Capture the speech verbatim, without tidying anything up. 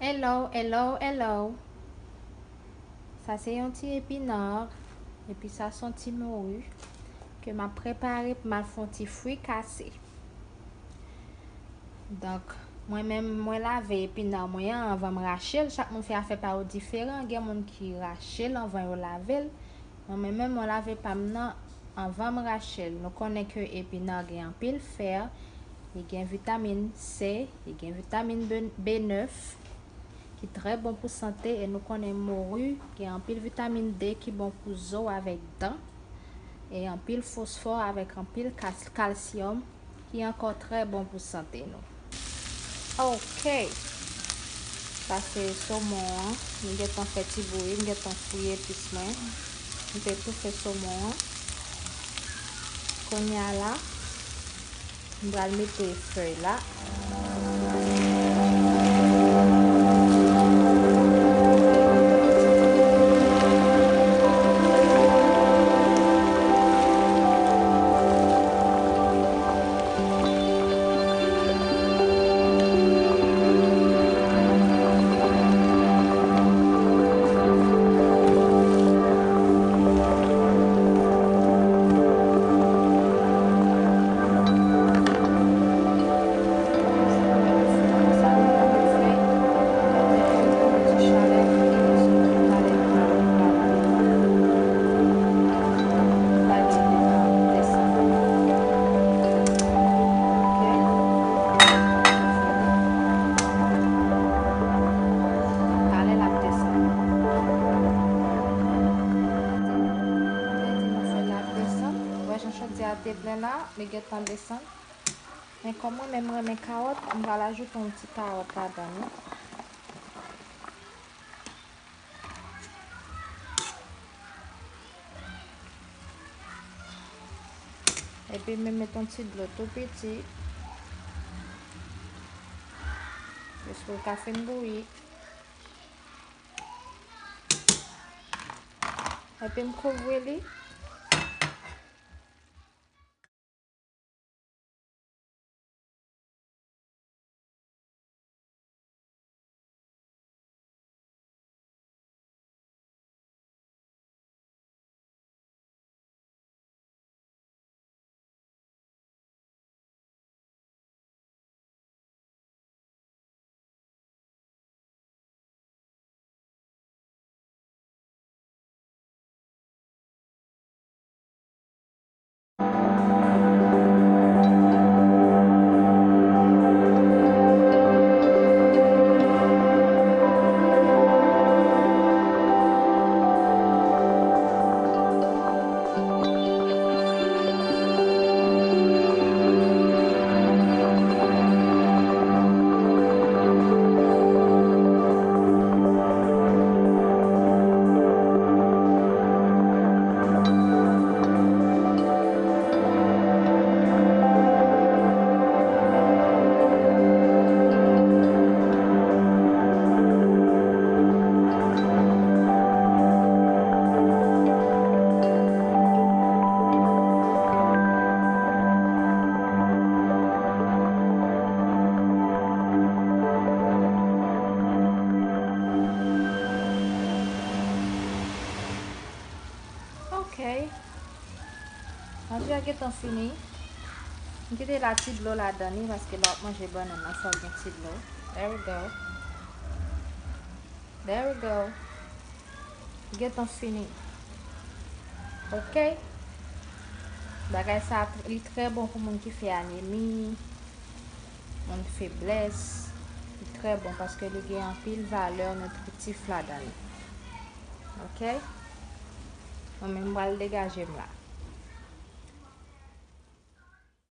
Hello, hello, hello. Sa se yon ti epinard, epi sa se yon ti mori ke m ap prepare pou m al fè yon ti frikase. Donk, mwen menm, mwen lave epinard mwen an anvan m rache l. Chak moun fè afè pa yo diferan. Gen moun ki rache l anvan yo lave l. Mwen menm, mwen lave pa m nan anvan m rache l. Nou konnen ke epinard gen anpil fè, li gen vitamin C, li gen vitamin B, B nèf, ki trè bon pou sante, e nou konnen mori gen anpil vitamin D ki bon pou zo avèk dan, e anpil fosfò avèk anpil kas-, kalsyòm, ki ankò trè bon pou sante nou. Ok. Sa se somon an. M gentan fè ti bouyi, m gentan fri epis mwen. M te toufe somon an. Kounye a la, m pral mete fèy la. Talè l ap desann. Mwen te di nou fè l ap desann. Ou wè jan chodyè a te plen la, li gentan desann. Men kòm mwen menm renmen kawòt, m pral ajoute yon ti kawòt ladan li. Epi m met yon ti dlo tou piti. Jis pou l ka fin bouyi. Epi m kouvri li. Ok. Manje a gentan fini. M kite la ti dlo ladan li paske lè w ap manje bannann nan fò w gen ti dlo. There we go. There we go. Gentan fini. Ok. Bagay sa, li trè bon pou moun ki fè anemi, moun feblès. Li trè bon paske li gen anpil valè nitritif ladan li. Ok. Mwen menm, m pral degaje m la.